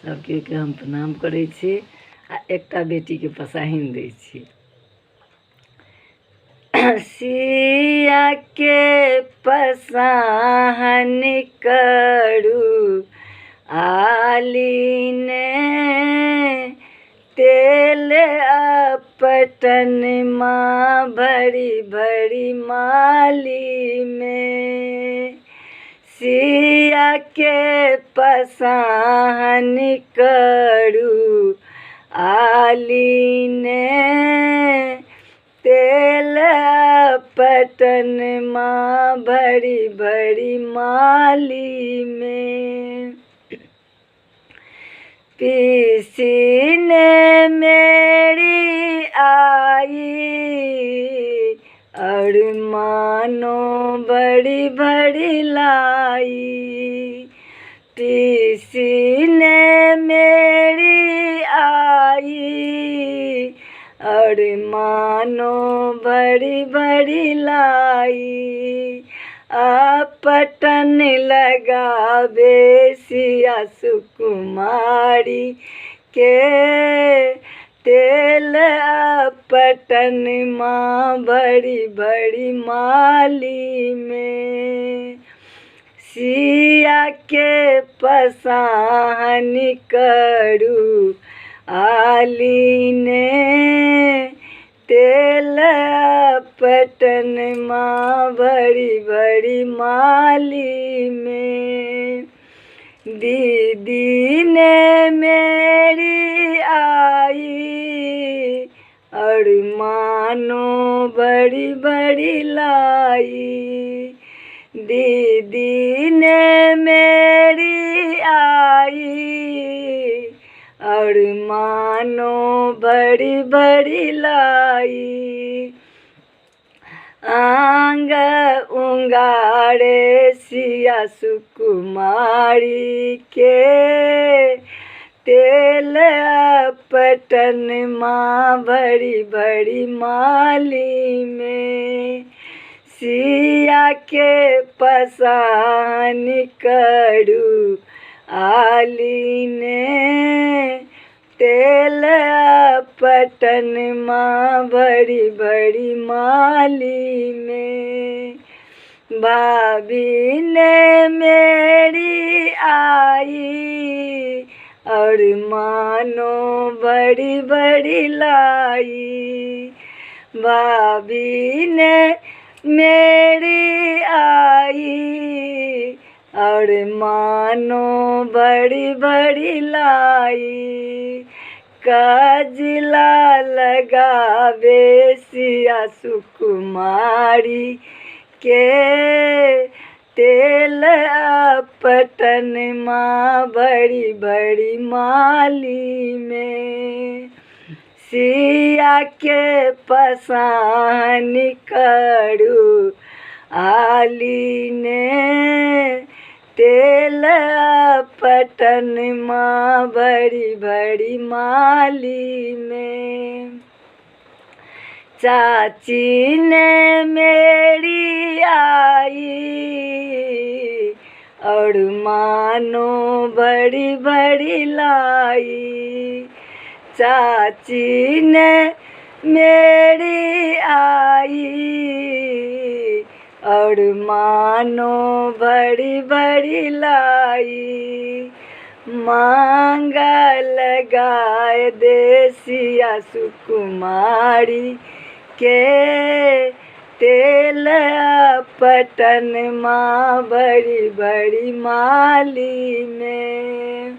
सभके हम प्रणाम करै छी आ एकटा बेटीके पसाहिन दै छी। सियाके पसाहन करू आलीने, तेल अपटन माँ भरी भरी मालीमे। सियाके पसाहन करू आलीने, तेल अपटन माँ भरी भरी मालीमे। पीसी ने मेरी आई और मानो बड़ी बड़ी लाई। पीसी ने मेरी आई और मानो बड़ी बड़ी लाई। अपटन लगावे सिया सुकुमारी के, तेल अपटन माँ बड़ी बड़ी माली में। सिया के पसाहन करू आलीने, तेल अपटन माँ बड़ी बड़ी माली में। दीदी ने मेरी आई और मानो बड़ी बड़ी लाई। दीदी ने मेरी आई और मानो बड़ी बड़ी लाई। आंग उंगारे सिया सुकुमारी के, तेल अपटन माँ बड़ी बड़ी माली में। सिया के पसान करू आलीने, तेल अपटन माँ बड़ी बड़ी माली में। भाभी ने मेरी आई और मानो बड़ी बड़ी लाई। भाभी ने मेरी आई और मानो बड़ी बड़ी लाई। काजला लगावे सिया सुकुमारी के, तेल अपटन माँ बड़ी बड़ी माली में। सिया के पसान करू आलीने, तेल अपटन माँ बड़ी बड़ी माली में। चाची ने मेरी आई और मानो बड़ी बड़ी लाई। चाची ने मेरी आई और मानो बड़ी बड़ी लाई। मांगा लगाए देसिया सुकुमारी के, तेल अपटन माँ बड़ी बड़ी माली में।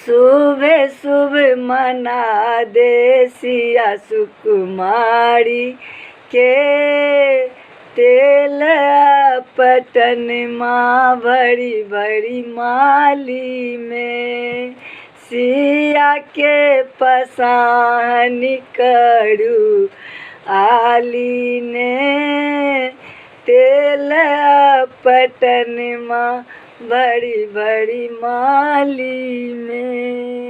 सुबह सुबह मना देसिया सुकुमारी के, तेल अपटन माँ बड़ी बड़ी माली में। सिया के पसान करू आलीने, तेल अपटन माँ बड़ी बड़ी माली में।